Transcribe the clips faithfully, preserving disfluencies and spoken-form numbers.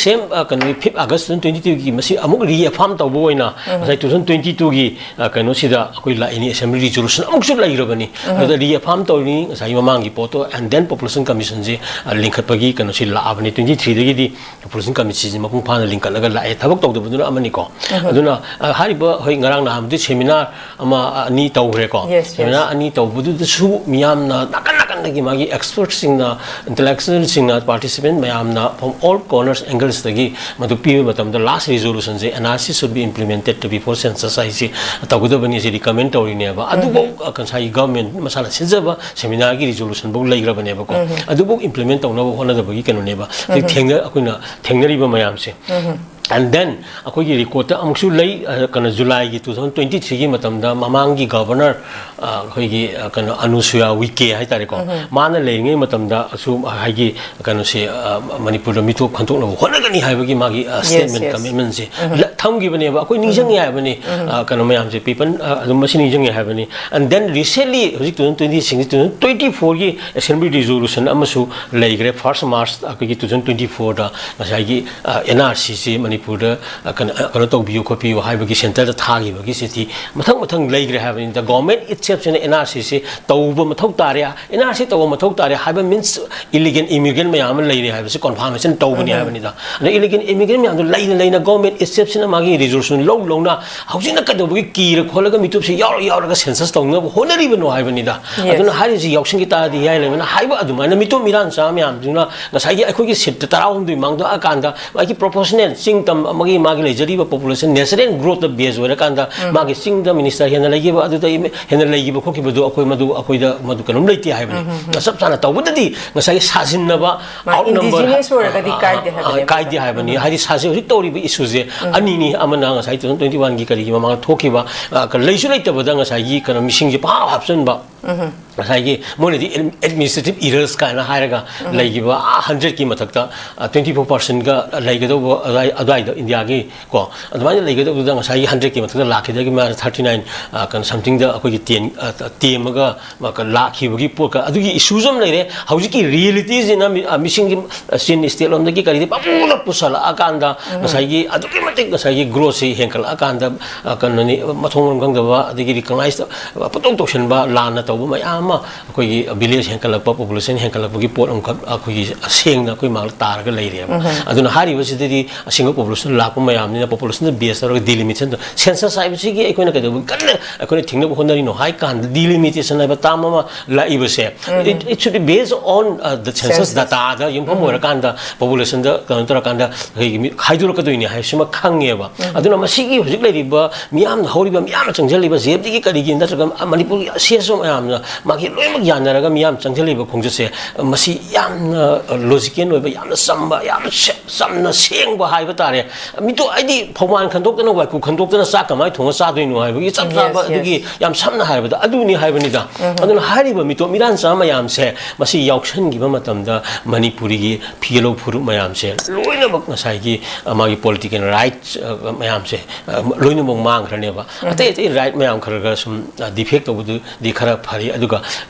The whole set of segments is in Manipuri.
ꯁꯦꯝ ꯀꯩꯅꯣꯒꯤ fifth August two thousand twenty ꯇꯨꯒꯤ ꯃꯁꯤ ꯑꯃꯨꯛ ꯔꯤꯑꯦꯐꯥꯝ ꯇꯧꯕ ꯑꯣꯏꯅ ꯉꯁꯥꯏ ꯇꯨ ꯊꯥꯎꯖꯟ ꯇ꯭ꯋꯦꯟꯇꯤ ꯇꯨꯒꯤ ꯀꯩꯅꯣꯁꯤꯗ ꯑꯩꯈꯣꯏ ꯂꯥꯛꯏꯅꯤ, ꯑꯦꯁꯦꯝꯕ꯭ꯂꯤ ꯔꯤꯖꯣꯂꯨꯁꯟ ꯑꯃꯨꯛꯁꯨ ꯂꯩꯈ꯭ꯔꯕꯅꯤ꯫ ꯑꯗꯨꯗ ꯔꯤꯑꯦꯐꯥꯝ ꯇꯧꯔꯤꯅꯤ, ꯉꯁꯥꯏꯒꯤ ꯃꯃꯥꯡꯒꯤ ꯄꯣꯠꯇꯣ, and then population commissionꯁꯦ ꯂꯤꯡꯈꯠꯄꯒꯤ ꯀꯩꯅꯣꯁꯤ ꯂꯥꯛꯑꯕꯅꯤ꯫ ꯇ꯭ꯋꯦꯟꯇꯤ ꯊ꯭ꯔꯤꯗꯒꯤꯗꯤ population committeeꯁꯦ ꯃꯄꯨꯡ ꯐꯥꯅ ꯂꯤꯡꯈꯠꯂꯒ ꯂꯥꯛꯑꯦ, ꯊꯕꯛ ꯇꯧꯗꯕꯗꯨꯅ ꯑꯃꯅꯤꯀꯣ꯫ ꯑꯗꯨꯅ ꯍꯥꯏꯔꯤꯕ, ꯍꯣꯏ, ꯉꯔꯥꯡ ꯅꯍꯥꯟꯕꯨꯗꯤ ꯁꯦꯃꯤꯅꯥꯔ ꯑꯃ ꯑꯅꯤ ꯇꯧꯈ꯭ꯔꯦꯀꯣ꯫ Yes, yes. ꯁꯦꯃꯤꯅꯥꯔ ꯑꯅꯤ ꯇꯧꯕꯗꯨꯗꯁꯨ ꯃꯤꯌꯥꯝꯅ ꯅꯥꯀꯟ ꯅꯥꯀꯟꯗꯒꯤ ꯃꯥꯒꯤ expertꯁꯤꯡꯅ, intellectualꯁꯤꯡꯅ, participant ꯃꯌꯥꯝꯅ from all corners, anglesꯇꯒꯤ ꯃꯗꯨ ꯄꯤꯕ ꯃꯇꯝꯗ last resolutionꯁꯦ, "N R C should be implemented before census" ꯍꯥꯏꯁꯤ ꯇꯧꯒꯗꯕꯅꯤ, ꯁꯤ recommend ꯇꯧꯔꯤꯅꯦꯕ꯫ ꯑꯗꯨꯐꯥꯎ ꯉꯁꯥꯏꯒꯤ government ꯃꯁꯥꯅ ꯁꯤꯟꯖꯕ ꯁꯦꯃꯤꯅꯥꯔꯒꯤ ꯔꯤꯖꯣꯂꯨꯁꯟꯐꯥꯎ ꯂꯩꯈ꯭ꯔꯕꯅꯦꯕꯀꯣ꯫ ꯑꯗꯨꯐꯥꯎ implement ꯇꯧꯅꯕ ꯍꯣꯠꯅꯗꯕꯒꯤ ꯀꯩꯅꯣꯅꯦꯕ ꯍꯧꯖꯤꯛ ꯊꯦꯡꯅ-, ꯑꯩꯈꯣꯏꯅ ꯊꯦꯡꯅꯔꯤꯕ ꯃꯌꯥꯝꯁꯦ꯫ And then ꯑꯩꯈꯣꯏꯒꯤ recordꯇ ꯑꯃꯨꯛꯁꯨ ꯂꯩ, ꯑ, ꯀꯩꯅꯣ, ꯖꯨꯂꯥꯏꯒꯤ ꯇꯨ ꯊꯥꯎꯖꯟ ꯇ꯭ꯋꯦꯟꯇꯤ ꯊ꯭ꯔꯤꯒꯤ ꯃꯇꯝꯗ ꯃꯃꯥꯡꯒꯤ governor, ꯑ, ꯑꯩꯈꯣꯏꯒꯤ, ꯑ, ꯀꯩꯅꯣ, ꯑꯅꯨꯁꯨꯌꯥ ꯎꯏꯀꯦ ꯍꯥꯏꯇꯥꯔꯦꯀꯣ, ꯃꯥꯅ ꯂꯩꯔꯤꯉꯩ ꯃꯇꯝꯗ ꯑꯁꯨꯝ ꯍꯥꯏꯒꯤ ꯀꯩꯅꯣꯁꯦ, ꯑ, ꯃꯅꯤꯄꯨꯔꯗ ꯃꯤꯇꯣꯞ ꯈꯟꯗꯣꯛꯅꯕ ꯍꯣꯠꯅꯒꯅꯤ ꯍꯥꯏꯕꯒꯤ ꯃꯥꯒꯤ, ꯑ, Yes, statement, yes. commitmentꯁꯦ ꯊꯝꯈꯤꯕꯅꯦꯕ꯫ ꯑꯩꯈꯣꯏ ꯅꯤꯡꯁꯤꯡꯉꯦ ꯍꯥꯏꯕꯅꯤ, ꯑ, ꯀꯩꯅꯣ ꯃꯌꯥꯝꯁꯦ, people, ꯑ, ꯑꯗꯨꯝ ꯃꯁꯤ ꯅꯤꯡꯁꯤꯡꯉꯦ ꯍꯥꯏꯕꯅꯤ꯫ And then recently ꯍꯧꯖꯤꯛ two thousand twenty six, two thousand twenty ꯐꯣꯔꯒꯤ assembly resolution ꯑꯃꯁꯨ ꯂꯩꯈ꯭ꯔꯦ, first March ꯑꯩꯈꯣꯏꯒꯤ ꯇꯨ ꯊꯥꯎꯖꯟ ꯇ꯭ꯋꯦꯟꯇꯤ ꯐꯣꯔꯗ ꯉꯁꯥꯏꯒꯤ, ꯑ, N R Cꯁꯤ ꯃꯅꯤꯄꯨꯔꯗ, ꯑ, ꯀꯩꯅꯣ, ꯑ, ꯀꯩꯅꯣ ꯇꯧꯕꯤꯌꯨ ꯈꯣꯠꯄꯤꯌꯨ ꯍꯥꯏꯕꯒꯤ centreꯗ ꯊꯥꯈꯤꯕꯒꯤ ꯁꯤꯇꯤ ꯃꯊꯪ ꯃꯊꯪ ꯂꯩꯈ꯭ꯔꯦ ꯍꯥꯏꯕꯅꯤꯗ꯫ Government itselfꯁꯤꯅ N R Cꯁꯤ ꯇꯧꯕ ꯃꯊꯧ ꯇꯥꯔꯦ, N R C ꯇꯧꯕ ꯃꯊꯧ ꯇꯥꯔꯦ ꯍꯥꯏꯕ means illegal immigrant ꯃꯌꯥꯝ ꯑꯃ ꯂꯩꯔꯦ ꯍꯥꯏꯕꯁꯤ confirmation ꯇꯧꯕꯅꯤ ꯍꯥꯏꯕꯅꯤꯗ꯫ ꯑꯗ illegal immigrant ꯃꯌꯥꯝꯗꯣ ꯂꯩꯅ ꯂꯩꯅ government itselfꯁꯤꯅ ꯃꯥꯒꯤ resolution ꯂꯧ ꯂꯧꯅ ꯍꯧꯖꯤꯛꯅ ꯀꯩꯗꯧꯕꯒꯤ ꯀꯤꯔ ꯈꯣꯠꯂꯒ ꯃꯤꯇꯣꯞꯁꯤ ꯌꯥꯎꯔ ꯌꯥꯎꯔꯒ census ꯇꯧꯅꯕ ꯍꯣꯠꯅꯔꯤꯕꯅꯣ ꯍꯥꯏꯕꯅꯤꯗ꯫ Yes. ꯑꯗꯨꯅ ꯍꯥꯏꯔꯤꯁꯤ ꯌꯥꯎꯁꯤꯟꯈꯤ ꯇꯥꯔꯗꯤ ꯌꯥꯏ ꯂꯩꯕꯅ ꯍꯥꯏꯕ ꯑꯗꯨꯃꯥꯏꯅ ꯃꯤꯇꯣꯞ ꯃꯤꯔꯥꯟ ꯆꯥ ꯃꯌꯥꯝꯗꯨꯅ ꯉꯁꯥꯏꯒꯤ ꯑꯩꯈꯣꯏꯒꯤ seatꯇ ꯇꯔꯥꯍꯨꯝꯗꯣꯏ ꯃꯥꯡꯗꯣꯛꯑꯀꯥꯟꯗ ꯃꯥꯒꯤ proportional ꯆꯤꯡ ꯇꯝ ꯑꯃꯒꯤ ꯃꯥꯒꯤ ꯂꯩꯖꯔꯤꯕ population natural growthꯇ base ꯑꯣꯏꯔꯀꯥꯟꯗ ꯃꯥꯒꯤ ꯆꯤꯡꯗ minister ꯍꯦꯟꯅ ꯂꯩꯈꯤꯕ, ꯑꯗꯨꯗ ꯍꯦꯟꯅ ꯂꯩꯈꯤꯕ ꯈꯣꯠꯈꯤꯕꯗꯣ ꯑꯩꯈꯣꯏ ꯃꯗꯨ, ꯑꯩꯈꯣꯏꯗ ꯃꯗꯨ ꯀꯩꯅꯣꯝ ꯂꯩꯇꯦ ꯍꯥꯏꯕꯅꯤ꯫ ꯆꯞ ꯆꯥꯅ ꯇꯧꯕꯗꯗꯤ ꯉꯁꯥꯏꯒꯤ ꯁꯥꯖꯤꯟꯅꯕ, ꯃꯥ outnumber indigenous ꯑꯣꯏꯔꯒꯗꯤ ꯑ, ꯀꯥꯏꯗꯦ ꯑ, ꯍꯥꯏꯕꯅꯦꯕ꯫ ꯀꯥꯏꯗꯦ ꯍꯥꯏꯕꯅꯤ꯫ ꯍꯥꯏꯗꯤ ꯁꯥꯁꯤ ꯍꯧꯖꯤꯛ ꯇꯧꯔꯤꯕ issueꯁꯦ ꯑꯅꯤꯅꯤ꯫ ꯑꯃꯅ ꯉꯁꯥꯏ ꯇꯨ ꯊꯥꯎꯖꯟ ꯇ꯭ꯋꯦꯟꯇꯤ ꯋꯥꯟꯒꯤ ꯀꯔꯤꯒꯤ ꯃꯃꯥꯡꯗ ꯊꯣꯛꯈꯤꯕ, ꯑ, ꯂꯩꯁꯨ ꯂꯩꯇꯕꯗ ꯉꯁꯥꯏꯒꯤ ꯀꯩꯅꯣ ꯃꯤꯁꯤꯡꯁꯦ ꯄꯪꯍꯥꯞ ꯍꯥꯞꯆꯤꯟꯕ, ꯉꯁꯥꯏꯒꯤ ꯃꯣꯏꯅꯗꯤ administrative errors ꯀꯥꯏꯅ ꯍꯥꯏꯔꯒ ꯂꯩꯈꯤꯕ ꯑꯥ ꯍꯟꯗ꯭ꯔꯦꯠꯀꯤ ꯃꯊꯛꯇ ꯇ꯭ꯋꯦꯟꯇꯤ ꯐꯣꯔ ꯄꯥꯔꯁꯦꯟꯒ ꯂꯩꯒꯗꯧꯕ ꯑꯗꯨꯋꯥꯏ-, ꯑꯗꯨꯋꯥꯏꯗ ꯏꯟꯗꯤꯌꯥꯒꯤ ꯀꯣ, ꯑꯗꯨꯃꯥꯏꯅ ꯂꯩꯒꯗꯧꯕꯗꯨꯗ ꯉꯁꯥꯏꯒꯤ ꯍꯟꯗ꯭ꯔꯦꯠꯀꯤ ꯃꯊꯛꯇ ꯂꯥꯛꯈꯤꯗꯒꯤ ꯃꯥꯅ ꯊꯥꯔꯇꯤ ꯅꯥꯏꯟ ꯀꯩꯅꯣ ꯁꯝꯊꯤꯡꯗ ꯑꯩꯈꯣꯏꯒꯤ ꯇꯦꯟ ꯇꯦꯝꯃꯒ ꯂꯥꯛꯈꯤꯕꯒꯤ ꯄꯣꯠꯀ ꯑꯗꯨꯒꯤ ꯏꯁꯨꯁꯨ ꯑꯃ ꯂꯩꯔꯦ꯫ ꯍꯧꯖꯤꯛꯀꯤ ꯔꯤꯌꯦꯂꯤꯇꯤꯁꯤꯅ ꯃꯤ-, ꯑ, ꯃꯤꯁꯤꯡꯒꯤ, ꯑ, ꯆꯤꯟ ꯁ꯭ꯇꯦꯠ ꯂꯣꯝꯗꯒꯤ ꯀꯔꯤꯗꯤ ꯄꯪꯄꯨꯗ ꯄꯨꯁꯜꯂꯛꯑꯀꯥꯟꯗ ꯉꯁꯥꯏꯒꯤ ꯑꯗꯨꯛꯀꯤ ꯃꯇꯤꯛ ꯉꯁꯥꯏꯒꯤ ꯒ꯭ꯔꯣꯠꯁꯤ ꯍꯦꯟꯒꯠꯂꯛꯑꯀꯥꯟꯗ, ꯑ, ꯀꯩꯅꯣꯅꯤ, ꯃꯊꯣꯡ ꯃꯔꯝ ꯈꯪꯗꯕ ꯑꯗꯒꯤ ꯔꯤꯀꯣꯛꯅꯥꯏꯁ ꯄꯪꯇꯧ ꯇꯧꯁꯟꯕ, ꯂꯥꯟꯅ ꯇꯧꯕ ꯃꯌꯥꯝ ꯑꯃ ꯑꯩꯈꯣꯏꯒꯤ ꯚꯤꯂꯦꯖ ꯍꯦꯟꯒꯠꯂꯛꯄ, ꯄꯣꯄꯨꯂꯦꯁꯟ ꯍꯦꯟꯒꯠꯂꯛꯄꯒꯤ ꯄꯣꯠ ꯑꯃꯈꯛ ꯑꯩꯈꯣꯏꯒꯤ ꯁꯦꯡꯅ ꯑꯩꯈꯣꯏ ꯃꯥꯡꯗ ꯇꯥꯔꯒ ꯂꯩꯔꯦꯕ꯫ ꯑꯗꯨꯅ ꯍꯥꯏꯔꯤꯕꯁꯤꯗꯗꯤ ꯑꯁꯦꯡꯕ ꯄꯣꯄꯨꯂꯦꯁꯟ ꯂꯥꯛꯄ ꯃꯌꯥꯝꯅꯤꯅ ꯄꯣꯄꯨꯂꯦꯁꯟꯗ ꯕꯦꯁ ꯇꯧꯔꯒ ꯗꯤꯂꯤꯃꯤꯇꯦꯁꯟ, ꯁꯦꯟꯁꯁ ꯍꯥꯏꯕꯁꯤꯒꯤ ꯑꯩꯈꯣꯏꯅ ꯀꯩꯗꯧꯕ ꯀꯟꯅ ꯑꯩꯈꯣꯏꯅ ꯊꯤꯡꯅꯕ ꯍꯣꯠꯅꯔꯤꯅꯣ ꯍꯥꯏ ꯀꯥꯟꯗ ꯗꯤꯂꯤꯃꯤꯇꯦꯁꯟ ꯍꯥꯏꯕ ꯇꯥꯝ ꯑꯃ ꯂꯥꯛꯏꯕꯁꯦ, it, it should be based on, uh, the census census data ꯗ ꯌꯨꯝꯐꯝ ꯑꯣꯏꯔꯀꯥꯟꯗ ꯄꯣꯄꯨꯂꯦꯁꯟꯗ ꯀꯩꯅꯣ ꯇꯧꯔꯀꯥꯟꯗ ꯑꯩꯈꯣꯏꯒꯤ ꯃꯤ ꯈꯥꯏꯗꯣꯔꯛꯀꯗꯣꯏꯅꯤ ꯍꯥꯏꯕꯁꯤꯃ ꯈꯪꯉꯦꯕ꯫ ꯑꯗꯨꯅ ꯃꯁꯤꯒꯤ ꯍꯧꯖꯤꯛ ꯂꯩꯔꯤꯕ ꯃꯤꯌꯥꯝꯅ ꯍꯧꯔꯤꯕ ꯃꯤꯌꯥꯝꯅ ꯆꯪꯁꯤꯜꯂꯤꯕ ꯖꯦ ꯑꯦꯐ ꯗꯤꯒꯤ ꯀꯔꯤꯒꯤ ꯅꯠꯇ꯭ꯔꯒ ꯃꯅꯤꯄꯨꯔꯒꯤ ꯁꯤ ꯑꯦꯁ ꯑꯣ ꯃꯌꯥꯝꯅ ꯃꯥꯒꯤ ꯂꯣꯏꯅꯃꯛ ꯌꯥꯅꯔꯒ ꯃꯤꯌꯥꯝ ꯆꯪꯁꯤꯜꯂꯤꯕ ꯈꯣꯡꯆꯠꯁꯦ ꯃꯁꯤ ꯌꯥꯝꯅ ꯂꯣꯖꯤꯀꯦꯜ ꯑꯣꯏꯕ, ꯌꯥꯝꯅ ꯆꯝꯕ, ꯌꯥꯝꯅ ꯁꯦ-, ꯆꯝꯅ ꯁꯦꯡꯕ ꯍꯥꯏꯕ ꯇꯥꯔꯦ꯫ ꯃꯤꯇꯣ ꯍꯥꯏꯗꯤ ꯐꯧꯃꯥꯟ ꯈꯟꯗꯣꯛꯇꯅ ꯋꯥꯏꯀꯨ ꯈꯟꯗꯣꯛꯇꯅ ꯆꯥꯛ ꯀꯃꯥꯏꯅ ꯊꯣꯡꯉ ꯆꯥꯗꯣꯏꯅꯣ ꯍꯥꯏꯕꯒꯤ ꯆꯞ ꯆꯥꯕ, yes, ꯑꯗꯨꯒꯤ, yes, ꯌꯥꯝ ꯁꯝꯅ ꯍꯥꯏꯔꯕꯗ ꯑꯗꯨꯅꯤ ꯍꯥꯏꯕꯅꯤꯗ꯫ ꯑꯗꯨꯅ ꯍꯥꯏꯔꯤꯕ ꯃꯤꯇꯣꯞ ꯃꯤꯔꯥꯟꯆꯥ ꯃꯌꯥꯝꯁꯦ ꯃꯁꯤ ꯌꯥꯎꯁꯟꯈꯤꯕ ꯃꯇꯝꯗ ꯃꯅꯤꯄꯨꯔꯤꯒꯤ ꯐꯤꯒꯦꯂꯧ ꯐꯨꯔꯨꯞ ꯃꯌꯥꯝꯁꯦ ꯂꯣꯏꯅꯃꯛ ꯉꯁꯥꯏꯒꯤ, ꯑ, ꯃꯥꯒꯤ ꯄꯣꯂꯤꯇꯤꯀꯦꯜ ꯔꯥꯏꯠꯁ, ꯑ, ꯃꯌꯥꯝꯁꯦ, ꯑ, ꯂꯣꯏꯅꯃꯛ ꯃꯥꯡꯈ꯭ꯔꯅꯦꯕ꯫ ꯑꯇꯩ ꯑꯇꯩ ꯔꯥꯏꯠ ꯃꯌꯥꯝ ꯈꯔ ꯈꯔ ꯁꯨꯝ, ꯑ, ꯗꯤꯐꯦꯛ ꯇꯧꯕꯗꯨꯗꯤ ꯈꯔ ꯐꯔꯤ, ꯑꯗꯨꯒ,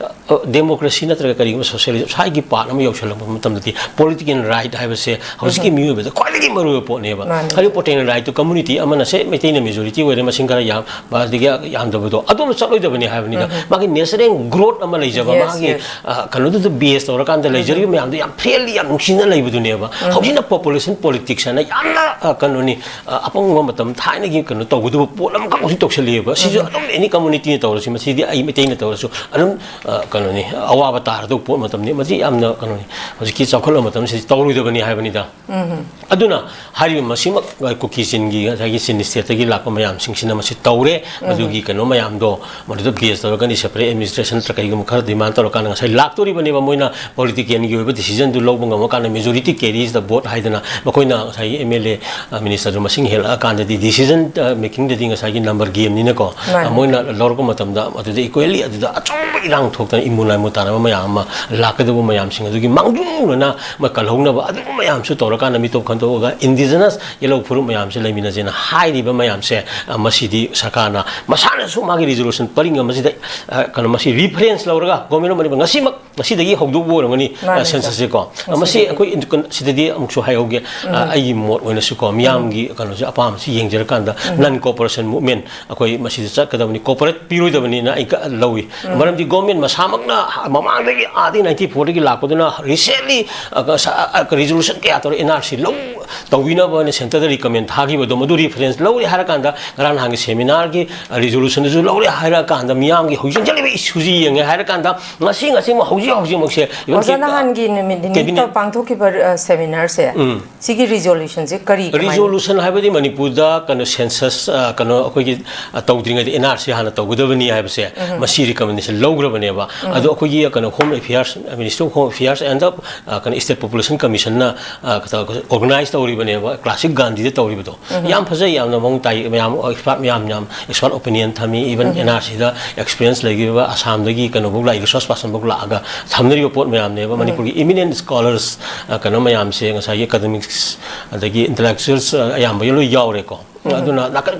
ꯑ, ꯗꯦꯃꯣꯀ꯭ꯔꯦꯁꯤ ꯅꯠꯇ꯭ꯔꯒ ꯀꯔꯤꯒꯨꯝꯕ ꯁꯣꯁꯤꯌꯦꯂꯤꯖꯝ ꯁ꯭ꯋꯥꯏꯒꯤ ꯄꯥꯔꯠ ꯑꯃ ꯌꯧꯁꯜꯂꯛꯄ ꯃꯇꯝꯗꯗꯤ ꯄꯣꯂꯤꯇꯤꯀꯦꯜ ꯔꯥꯏꯠ ꯍꯥꯏꯕꯁꯦ ꯍꯧꯖꯤꯛꯀꯤ ꯃꯤꯑꯣꯏꯕꯗ ꯈ꯭ꯋꯥꯏꯗꯒꯤ ꯃꯔꯨꯑꯣꯏꯕ ꯄꯣꯠꯅꯦꯕ꯫ ꯃꯥꯅꯦ꯫ ꯍꯥꯏꯔꯤꯕ ꯄꯣꯇꯦꯟ ꯔꯥꯏꯠꯇꯨ ꯀꯝꯃꯨꯅꯤꯇꯤ ꯑꯃꯅ ꯁꯦ ꯃꯩꯇꯩꯅ ꯃꯦꯖꯣꯔꯤꯇꯤ ꯑꯣꯏꯔꯦ, ꯃꯁꯤꯡ ꯈꯔ ꯌꯥꯝ, ꯑꯗꯒꯤ ꯌꯥꯝꯗꯕꯗꯣ ꯑꯗꯨꯝ ꯆꯠꯂꯣꯏꯗꯕꯅꯤ ꯍꯥꯏꯕꯅꯤꯗ꯫ ꯃꯥꯒꯤ ꯅꯦꯆꯔꯦꯜ ꯒ꯭ꯔꯣꯠ ꯑꯃ ꯂꯩꯖꯕ, yes, ꯃꯥꯒꯤ, yes, ꯑ, ꯀꯩꯅꯣꯗꯨꯗ ꯕꯦꯁ ꯇꯧꯔꯀꯥꯟꯗ ꯂꯩꯖꯔꯤꯕ ꯃꯌꯥꯝꯗꯣ ꯌꯥꯝ ꯐ꯭ꯔꯦꯟꯂꯤ, ꯌꯥꯝ ꯅꯨꯡꯁꯤꯅ ꯂꯩꯕꯗꯨꯅꯦꯕ꯫ ꯍꯧꯖꯤꯛꯅ ꯄꯣꯄꯨꯂꯦꯁꯟ ꯄꯣꯂꯤꯇꯤꯛꯁ ꯍꯥꯏꯅ ꯌꯥꯝꯅ, ꯑ, ꯀꯩꯅꯣꯅꯤ, ꯑ, ꯑꯄꯪꯕ ꯃꯇꯝ ꯊꯥꯏꯅꯒꯤ ꯀꯩꯅꯣ ꯇꯧꯒꯗꯕ ꯄꯣꯠ ꯑꯃꯈꯛ ꯍꯧꯖꯤꯛ ꯇꯧꯁꯜꯂꯤꯑꯕ꯫ ꯁꯤꯁꯨ ꯑꯗꯨꯝ ꯑꯦꯅꯤ ꯀꯝꯃꯨꯅꯤꯇꯤꯅ ꯇꯧꯔꯁꯨ, ꯃꯁꯤꯗꯤ ꯑꯩ ꯃꯩꯇꯩꯅ ꯇꯧꯔꯁꯨ ꯑꯗꯨꯝ, ꯑ, ꯀꯩꯅꯣꯅꯤ, ꯑꯋꯥꯕ ꯇꯥꯔꯗꯧꯕ ꯄꯣꯠ ꯃꯇꯝꯅꯤ꯫ ꯃꯁꯤ ꯌꯥꯝꯅ ꯀꯩꯅꯣꯅꯤ, ꯍꯧꯖꯤꯛꯀꯤ ꯆꯥꯎꯈꯠꯂꯕ ꯃꯇꯝꯁꯤꯗ ꯇꯧꯔꯣꯏꯗꯕꯅꯤ ꯍꯥꯏꯕꯅꯤꯗ꯫ ꯑꯗꯨꯅ ꯍꯥꯏꯔꯤꯕ ꯃꯁꯤꯃꯛ ꯀꯨꯀꯤ ꯆꯤꯟꯒꯤ ꯉꯁꯥꯏꯒꯤ ꯆꯤꯟ ꯁ꯭ꯇꯦꯠꯇꯒꯤ ꯂꯥꯛꯄ ꯃꯌꯥꯝꯁꯤꯡꯁꯤꯅ ꯃꯁꯤ ꯇꯧꯔꯦ꯫ ꯃꯗꯨꯒꯤ ꯀꯩꯅꯣ ꯃꯌꯥꯝꯗꯣ ꯃꯗꯨꯗ ꯕꯦꯁ ꯇꯧꯔꯒꯅꯤ, ꯁꯦꯄꯔꯦꯠ ꯑꯦꯗꯃꯤꯅꯤꯁꯇ꯭ꯔꯦꯁꯟ ꯅꯠꯇ꯭ꯔꯒ ꯀꯩꯒꯨꯝꯕ ꯈꯔ ꯗꯤꯃꯥꯟ ꯇꯧꯔꯀꯥꯟꯗ ꯉꯁꯥꯏ ꯂꯥꯛꯇꯣꯔꯤꯕꯅꯦꯕ꯫ ꯃꯣꯏꯅ ꯄꯣꯂꯤꯇꯤꯀꯦꯜꯒꯤ ꯑꯣꯏꯕ ꯗꯤꯁꯤꯖꯟꯗꯨ ꯂꯧꯕ ꯉꯝꯃꯀꯥꯟꯗ majority carries the vote ꯍꯥꯏꯗꯅ ꯃꯈꯣꯏꯅ ꯉꯁꯥꯏꯒꯤ ꯑꯦꯝ ꯑꯦꯜ ꯑꯦ, ꯑ, ꯃꯤꯅꯤꯁꯇꯔꯗꯨ ꯃꯁꯤꯡ ꯍꯦꯜꯂꯛꯑꯀꯥꯟꯗꯗꯤ ꯗꯤꯁꯤꯖꯟ, ꯑ, ꯃꯦꯀꯤꯡꯗꯗꯤ ꯉꯁꯥꯏꯒꯤ ꯅꯝꯕꯔ ꯒꯦꯝꯅꯤꯅꯀꯣ, ꯃꯥꯅꯤ꯫ ꯑ, ꯃꯣꯏꯅ ꯂꯧꯔꯛꯄ ꯃꯇꯝꯗ ꯑꯗꯨꯗ ꯏꯀ꯭ꯋꯦꯂꯤ ꯑꯗꯨꯗ ꯑꯆꯧꯕ ꯏꯔꯥꯡ ꯊꯣꯛꯇꯅ ꯏꯃꯨ ꯂꯥꯏꯃꯨ ꯇꯥꯅꯕ ꯃꯌꯥꯝ ꯑꯃ, ꯂꯥꯛꯀꯗꯕ ꯃꯌꯥꯝꯁꯤꯡ ꯑꯗꯨꯒꯤ ꯃꯥꯡꯖꯧꯅꯅ ꯃ-, ꯀꯜꯍꯧꯅꯕ ꯑꯗꯨꯒꯨꯝꯕ ꯃꯌꯥꯝꯁꯨ ꯇꯧꯔꯀꯥꯟꯗ ꯃꯤꯇꯣꯞ ꯈꯟꯗꯣꯛꯑꯒ indigenous ꯌꯦꯜꯍꯧ ꯐꯨꯔꯨꯞ ꯃꯌꯥꯝꯁꯦ ꯂꯩꯃꯤꯟꯅꯁꯦꯅ ꯍꯥꯏꯔꯤꯕ ꯃꯌꯥꯝꯁꯦ, ꯑ, ꯃꯁꯤꯗꯤ ꯁꯔꯀꯥꯔꯅ ꯃꯁꯥꯅꯁꯨ ꯃꯥꯒꯤ resolution ꯄꯔꯤꯡ ꯑꯃꯁꯤꯗ, ꯑ, ꯀꯩꯅꯣ, ꯃꯁꯤ reference ꯂꯧꯔꯒ Government of Manipur ꯉꯁꯤꯃꯛ, ꯉꯁꯤꯗꯒꯤ ꯍꯧꯗꯣꯛꯄ ꯑꯣꯏꯔꯝꯒꯅꯤ, ꯑ, ꯃꯥꯅꯦ, census ꯁꯦ ꯀꯣ꯫ ꯃꯁꯤ ꯆꯨꯝꯃꯤ꯫ ꯑꯩꯈꯣꯏ ꯏꯟ-, ꯀꯩꯅꯣ, ꯁꯤꯗꯗꯤ ꯑꯃꯨꯛꯁꯨ ꯍꯥꯏꯍꯧꯒꯦ, ꯑ, ꯎꯝ꯫ ꯑꯩꯒꯤ ꯃꯣꯠ ꯑꯣꯏꯅꯁꯨꯀꯣ, ꯃꯤꯌꯥꯝꯒꯤ ꯀꯩꯅꯣꯁꯦ, ꯑꯄꯥꯝꯕꯁꯤ ꯌꯦꯡꯖꯔꯀꯥꯟꯗ ꯎꯝ꯫ Non cooperation movement ꯑꯩꯈꯣꯏ ꯃꯁꯤꯗ ꯆꯠꯀꯗꯕꯅꯤ, cooperate ꯄꯤꯔꯣꯏꯗꯕꯅꯤꯅ ꯑꯩ ꯀ-, ꯂꯧꯏ꯫ ꯎꯝ꯫ ꯃꯔꯝꯗꯤ government ꯃꯁꯥꯃꯛꯅ ꯃꯃꯥꯡꯗꯒꯤ ꯑꯥꯗꯒꯤ ninety four ꯗꯒꯤ ꯂꯥꯛꯄꯗꯨꯅ recently, ꯑ, ꯀ-, ꯁ-, ꯑ, resolution ꯀꯌꯥ ꯇꯧꯔꯦ, N R C ꯂꯧ, ꯇꯧꯕꯤꯅꯕꯅ centre ꯗ recommend ꯊꯥꯈꯤꯕꯗꯣ, ꯃꯗꯨ reference ꯂꯧꯔꯦ ꯍꯥꯏꯔꯀꯥꯟꯗ, ꯉꯔꯥꯡ ꯅꯍꯥꯟꯒꯤ seminar ꯒꯤ, ꯑ, resolution ꯗꯨꯁꯨ ꯂꯧꯔꯦ ꯍꯥꯏꯔꯀꯥꯟꯗ, ꯃꯤꯌꯥꯝꯒꯤ ꯍꯧꯖꯤꯛ ꯆꯠꯂꯤꯕ issue ꯁꯤ ꯌꯦꯡꯉꯦ ꯍꯥꯏꯔꯀꯥꯟꯗ, ꯉꯁꯤ, ꯉꯁꯤꯃꯛ, ꯍꯧꯖꯤꯛ ꯍꯧꯖꯤꯛꯃꯛꯁꯦ even ꯑꯣꯖꯥ, ꯀꯦ-, ꯅꯍꯥꯟꯒꯤ ꯅꯨꯃꯤꯠ ꯅꯤꯅꯤ cabinet ꯇ ꯄꯥꯡꯊꯣꯛꯈꯤꯕ, ꯑ, seminar ꯁꯦ, ꯎꯝ꯫ ꯁꯤꯒꯤ resolution ꯁꯦ ꯀꯔꯤ, ꯀꯃꯥꯏꯅ? Resolution ꯍꯥꯏꯕꯗꯤ ꯃꯅꯤꯄꯨꯔꯗ ꯀꯩꯅꯣ, census, ꯑ, ꯀꯩꯅꯣ, ꯑꯩꯈꯣꯏꯒꯤ, ꯑ, ꯇꯧꯗ꯭ꯔꯤꯉꯩꯗ N R C ꯍꯥꯟꯅ ꯇꯧꯒꯗꯕꯅꯤ ꯍꯥꯏꯕꯁꯦ, ꯎꯝ꯫ ꯃꯁꯤ recommendation ꯂꯧꯈ꯭ꯔꯕꯅꯦꯕ꯫ ꯎꯝ꯫ ꯑꯗꯣ ꯑꯩꯈꯣꯏꯒꯤ ꯀꯩꯅꯣ, Home Affairs, Ministry of Home Affairs and the, ꯑ, ꯀꯩꯅꯣ, State Population Commission ꯅ, ꯑ, ꯀꯩꯅꯣ, organize ꯇꯧꯔꯤꯕꯅꯦꯕ, classic ꯒꯥꯟꯙꯤꯗ ꯇꯧꯔꯤꯕꯗꯣ꯫ ꯎꯝ꯫ ꯌꯥꯝ ꯐꯖꯩ, ꯌꯥꯝꯅ ꯃꯑꯣꯡ ꯇꯥꯏ, ꯃꯌꯥꯝ expert, ꯃꯌꯥꯝ, ꯌꯥꯝ expert opinion ꯊꯝꯃꯤ, even ꯎꯝ꯫ N R C ꯗ experience ꯂꯩꯈꯤꯕ ꯑꯁꯥꯝꯗꯒꯤ ꯀꯩꯅꯣꯐꯥꯎ ꯂꯥꯛꯏ, resource person ꯐꯥꯎ ꯂꯥꯛꯑꯒ ꯊꯝꯅꯔꯤꯕ ꯄꯣꯠ ꯃꯌꯥꯝꯅꯦꯕ꯫ ꯎꯝ꯫ ꯃꯅꯤꯄꯨꯔꯒꯤ eminent scholars, ꯑ, ꯀꯩꯅꯣ ꯃꯌꯥꯝꯁꯦ, ꯉꯁꯥꯏꯒꯤ academics, ꯑꯗꯒꯤ intellectuals, ꯑ, ꯑꯌꯥꯝꯕ ꯂꯣꯏ ꯌꯥꯎꯔꯦꯀꯣ꯫ ꯎꯝ꯫ ꯑꯗꯨꯅ ꯅꯥꯀꯟ